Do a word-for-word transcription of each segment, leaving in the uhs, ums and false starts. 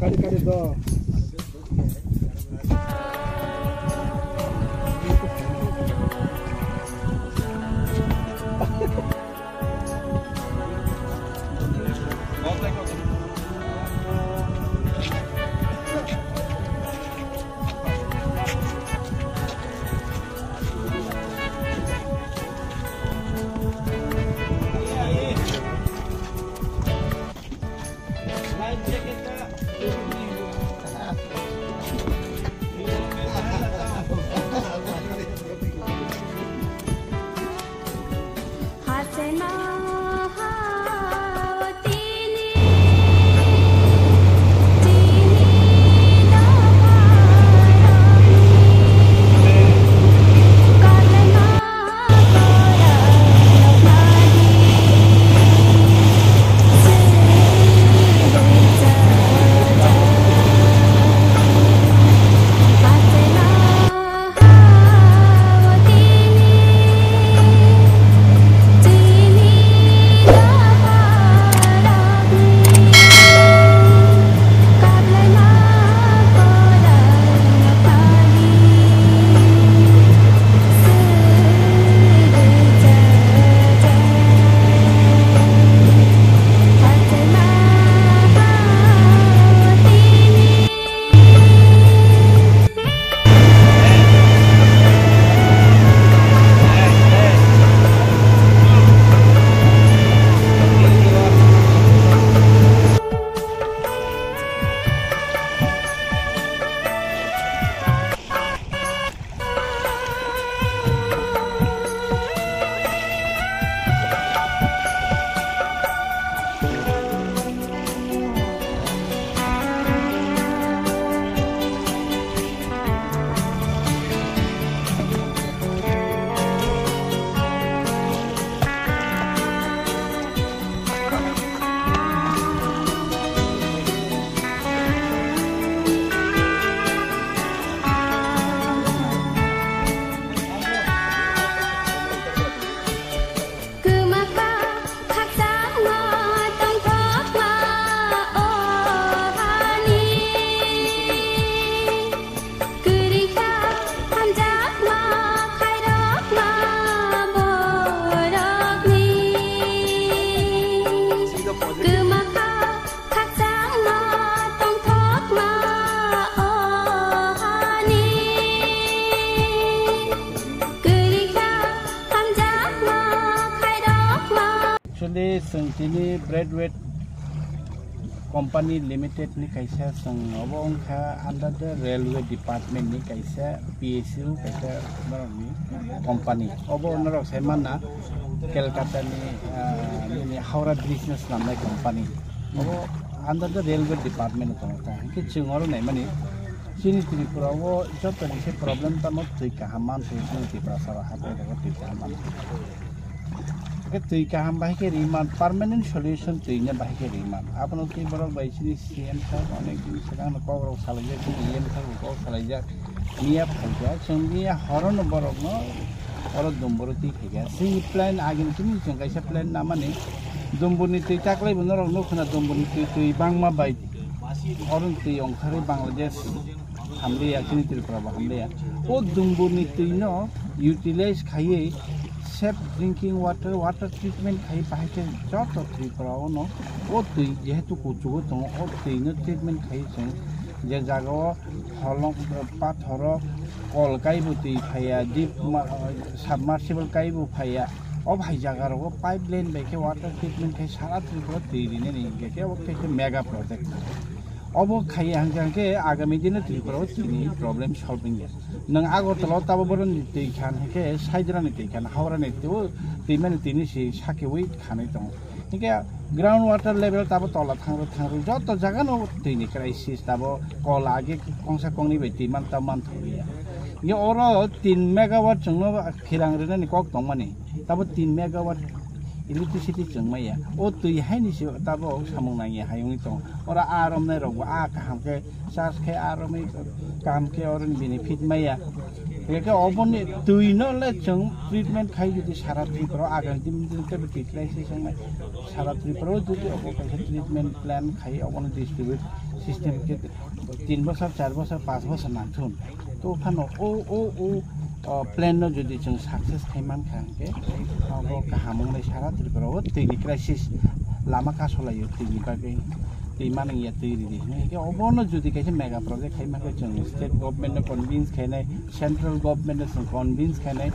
Kari kari do. Kwmakha khakchangma tongthokma o hani. Kwrwikha hamjakma khairokma borokni. Kwmakha khakchangma tongthokma o hani. Kwrwikha hamjakma khairokma. Actually, chwng tini Braithwaite Company Limited ni kaisa, chwng obo wngkha under the railway department ni kaisa P S U, kaisa norokni company. Obo norok sai manna Kolkata ni, ah, nini Howrah Bridge no swnamnai company. Obo under the railway department tongo ta. Hwnkhe chwng oro naimani chini Tripura o joto ni se problem tamo twi kaham man thwi chini Tripura sara hatai rego twi kaham man thwi. Hwnkhe twi kaham bahai khe ri man, permanent solution twi no bahai khe ri man. Abono twi borok bai chini C M sir onek din swkang no kok rok salaijak, chini E M sir bo kok salaijak. Miya phaikha, chwng miya horono borokno oro Dumboro twi phaikha. Chini plan agini chini chwng kaisa plan namani Dumborni twi taklaibo norok nukho na Dumborni twi, twi bangma bai oro twi ongkharwi Bangladesh hamliya, chini Tripura bo hamliya. O Dumborni twino utilize khaiwi safe drinking water, water treatment khaiwi bahai khe joto Tripura ono o twi jehetu kuchugo tongo, o twino treatment khaiwi chwng je jagao holong, pathoro kol kaibo twi phaiya, deep ma-, submersible kaibo phaiya. O bahai jaga rogo pipeline bai khe water treatment khai sara Tripura twi rinani hinkhe khe obo khe mega project. Obo khaiya hwnkhe, hwnkhe agami dino Tripura o tini problem solving ya. Nwng Agartala o tabo boroni twi khan hwnkhe Saidrani twi khan Howrani twi o twimani tini si sakiwi khanwi tongo. Hinkhe ground water level tabo tola thangro thangro joto jaga no twi ni crisis tabo kol age kongsa kongni bai twi man ta man thangya. Hinkhe oro tin megawatt chwngno phirang rinani kok tongmani tabo tin megawatt electricity chwngmaya. O twi haini se tabo samung nangya hai wngwi tongo. Oro aa romnai rokbo aa kaham khe charge khe aa romwi kaham khe oroni benefit maya. Hwnkhe oboni twino le chwng treatment khai jodi sara Tripura o agam din din tei twi khlai se chwngmai. Sara Tripura o jodi obo kaisa treatment plan khai obono distribute system khe tin bosor, char bosor, panch bosor nangthun. To phano o, o, o, o plan no jodi chwng success khai mankha hwnkhe obo kaham wngnai sara Tripura o twi ni crisis lama kasolaio twi ni bagwi twi manwi ya twi ridi hwnwi hwnkhe obono jodi kaisa mega project khai mankhe chwng state government no convince khainai, central government no chwng convince khainai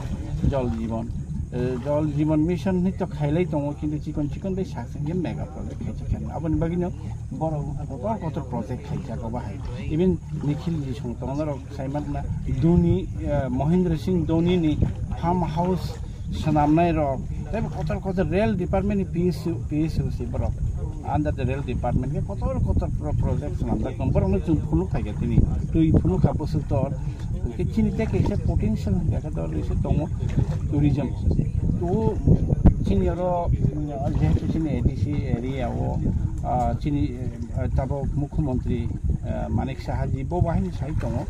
Jal Jeevan. Eh, Jal Jeevan Mission ni to khailai tongo, kintu chikon chikon bai sak sing mega project khaijak kha. Aboni bagwi no borok kotor kotor project khaijak obo hai. Even Nikhil ji song tongo norok saiman na Dhoni, eh, Mahendra Singh Dhoni ni farm house swnamnai rok. Tei kotor kotor rail department ni P S U, P S U si borok. Under the rail department ke kotor kotor pro-, project swnamjak tong. Borok no chwng phunuk khaikha tini. Twi phunuk kha bwswk tor. Hwnkhe chini tei kaisa potential hwnkhe khe dol rwise tongo tourism. To chini oro, mm, jehetu chini A D C area o, ah, chini, eh, tabok Mukhyamantri, eh, Manik Saha ji bo bahini sai tongo.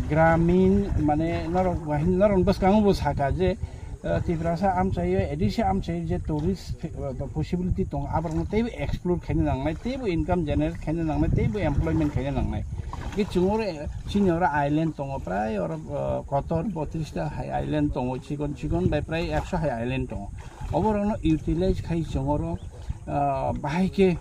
Gramin mane norok bahini norok bwskango bo saka je, eh, Tiprasa amchaio, A D C amchaio je tourist fe-, eh, possibility tongo, aborokno teibo explore khaina nangnai, teibo income generate khaina nangnai, teibo employment khaina nangnai. Ki chwng oro, eh, chini oro island tongo, prai oro, eh, kotor botris ta hai island tongo, chikon chikon bai prai ekso hai island tongo. Oborokno utilize khai chwng oro, eh, bahai khe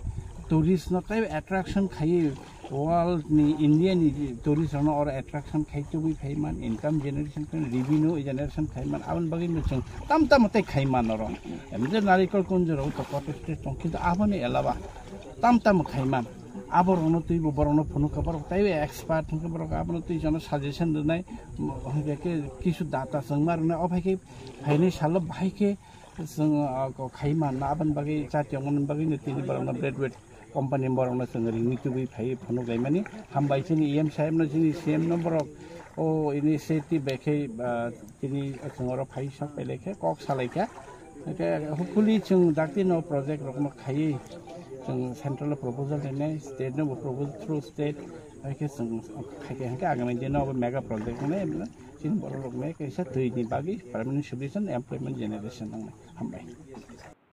tourist no teibo attraction khaiwi world ni, India ni tourist rokno oro attraction khai tubui phai man, income generation khai, revenue generation khai man, aboni bagwi no chwng tam tam tei khai man oro. Em je narikol kunjoro to kotor state tong, kintu aboni elawa tam tam khai man. Aborokno twibo borokno phunuk kha, borok teibo expert hwnkhe borok abono twi jono suggestion rwnai, hwnkhe kisu data chwngma rwnai, o phai khe phainai salo bahai khe chwng, ah, ko khai man na, aboni bagwi chati ongmani bagwi no tini borokno graduate company borokno chwng ringwi tubui phai phunuk laimani. Hambai chini E M saheb no, chini C M no borok o initiative bai khe, ah, tini chwng oro phai sok pai lai khe kok sa lai kha. Hwnkhe hopefully chwng dakti no project rok no khaiwi chwng central o proposal rinai, state no bo proposal through state hai khe chwng khai khe hwnkhe agami dino bo mega project wngnai chini borok rok no kaisa twi ni bagwi permanent solution, employment generation wngnai. Hambai.